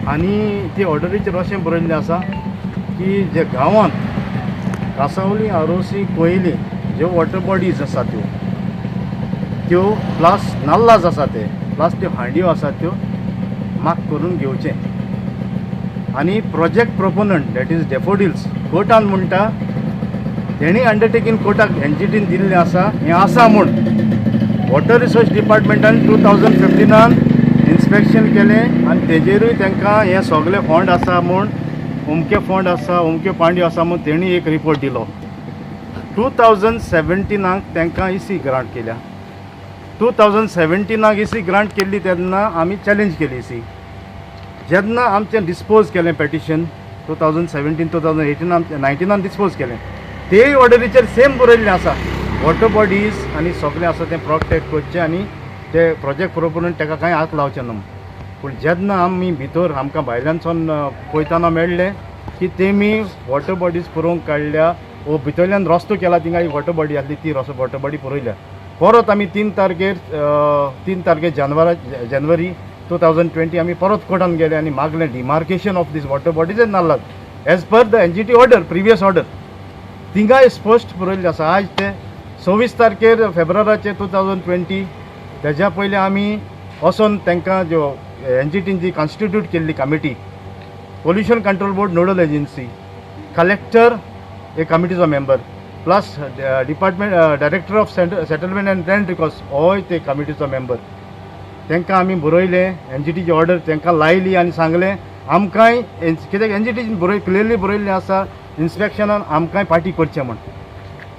आनी ती ऑर्डरीचेर अशें बरयल्लें आसा की जे गांवांत कासावली, आरोसी, कोयली ज्यो वॉटर बॉडीज आसा त्यो त्यो प्लस नल्लाज आसा ते प्लस त्यो हांड्यो आसा त्यो माग करून घेवचें. आनी project proponent, that is Daffodils, कोर्टान म्हणटा तेणी अंडरटेकींग कोर्टाक एनजीटीन दिल्लें आसा, हें आसा म्हूण. वॉटर रिसोर्स डिपार्टमेंटान 2015न इन्स्पेक्शन केलें आनी तेजेरूय तांकां हें सगलें फंड आसा म्हूण, अमके फंड आसा, अमक्यो पांड्यो आसा म्हूण तेणी एक रिपोर्ट दिलो. 2017नाक तांकां इसी ग्रांट केल्या. 2017नाक इसी ग्रांट केल्ली तेन्ना आमी चॅलेंज केली इसी. जेन्ना आमचें डिस्पोज केलें पेटिशन 2017, 2018, आमचें 19नान डिस्पोज केलें, तेय ऑर्डरीचेर सेम बरयल्लें आसा, वॉटर बॉडीज आनी सगळें आसा तें प्रोटेक्ट करचें आनी ते प्रोजेक्ट प्रोपोनंट ताका कांय हात लावचें ना म्हूण. पूण जेन्ना आमी भितर आमकां भायल्यानसून पळयतना मेळ्ळें की तेमी वॉटर बॉडीज पुरोवंक काडल्या वो भितरल्यान रस्तो केला, थिंगा एक वॉटर बॉडी आसली, ती रस्तो वॉटर बॉडी पुरयल्या. परत आमी 3 तारखेर, 3 तारखेर जानेवारी 2020 आमी परत कोर्टान गेले आनी मागलें demarcation of these water bodies and nallahs as per the NGT order, previous order. थिंगाय स्पश्ट बरयल्लें आसा. आज ते 26 तारखेर फेब्रुवाराचे 2020, तेज्या पयलीं आमी वचोन तांकां ज्यो एनजीटीन जी कॉन्स्टिट्यूट केल्ली committee, Pollution Control Board nodal agency, collector एक कमिटीचो member, plus department director of settlement and land records होय ते कमिटीचो मेंबर, तांकां आमी बरयलें, एनजीटीची ऑर्डर तांकां लायली आनी सांगलें आमकांय कित्याक एनजीटीन बरय क्लियरली बरयल्लें आसा, इन्स्पेक्शनान आमकांय पार्टी करचें म्हण.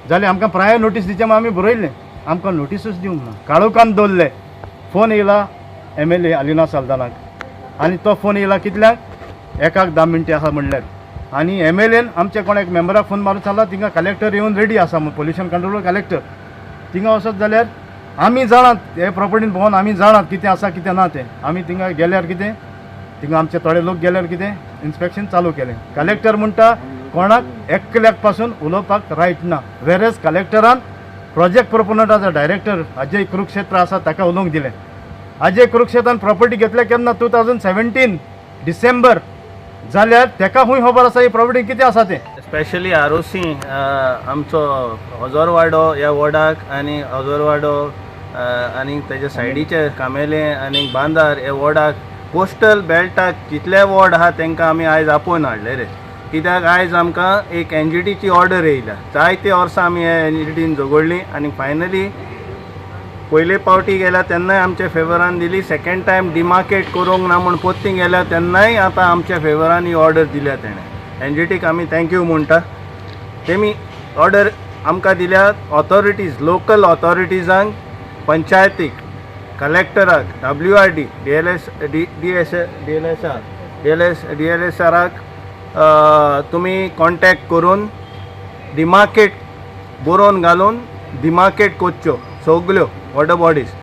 जाल्यार आमकां प्रायर नोटीस दिचें म्हण आमी बरयल्लें. आमकां नोटीसूच दिवंक ना, काळोखान दवरले. फोन येयला एमएलए अलिना साल्दानाक आनी तो फोन येयला कितल्याक? 1क 10 मिनटां आसा म्हणल्यार. आनी एमएलएन आमच्या कोण एक मेंबराक फोन मारून सांगला, थिंगा कलेक्टर येवन रेडी आसा म्हूण, पोल्युशन कंट्रोल कलेक्टर. थिंगा वचत जाल्यार आमी जाणात, हे प्रॉपर्टीन भोंवन आमी जाणात कितें आसा कितें ना तें. आमी थिंगा गेल्यार कितें, थिंगा आमचे थोडे लोक गेल्यार कितें, इन्स्पेक्शन चालू केलें. कलेक्टर म्हणटा कोणाक एकल्याक पासून उलोवपाक रायट ना. वेरेज कलेक्टरान प्रोजेक्ट प्रोपोनंटाचो डायरेक्टर अजय कुरुक्षेत्र आसा ताका उलोवंक दिलें. अजय कुरुक्षेत्रान प्रॉपर्टी घेतल्या केन्ना? 2017 डिसेंबर. जाल्यार तेका खूंय खबर आसा ही प्रॉपर्टी कितें आसा तें? स्पेशली आरोसी, आमचो हजरवाडो ह्या वॉर्डाक आनी हजरवाडो आनी तेज्या सायडीचे कामेले आनी बांदार ह्या वॉर्डाक, कोस्टल बेल्टाक जितले वॉर्ड आहा तांकां आमी आयज आपोवन हाडले रे. कित्याक आयज आमकां एक एनजीटीची ऑर्डर येयल्या. जायते वर्सां आमी ह्या एनजीटीन झगडलीं आनी फायनली पयले पावटी गेल्या तेन्नाय आमच्या फेवरान दिली. सेकंड टायम डिमार्केट करूंक ना म्हूण पोत्ती गेल्या तेन्नाय आतां आमच्या फेवरान ही ऑर्डर दिल्या तेणें. एनजीटीक आमी thank you म्हणटा. तेमी ऑर्डर आमकां दिल्या, ऑथॉरिटीज, लोकल ऑथॉरिटीजांक, पंचायतीक, कलेक्टराक, WRD, DLS D D S DLSR DLS डीएलएसआराक तुमी कॉन्टेक्ट करून डिमार्केट बरोवन घालून डिमार्केट करच्यो सगल्यो वॉटर बॉडीज.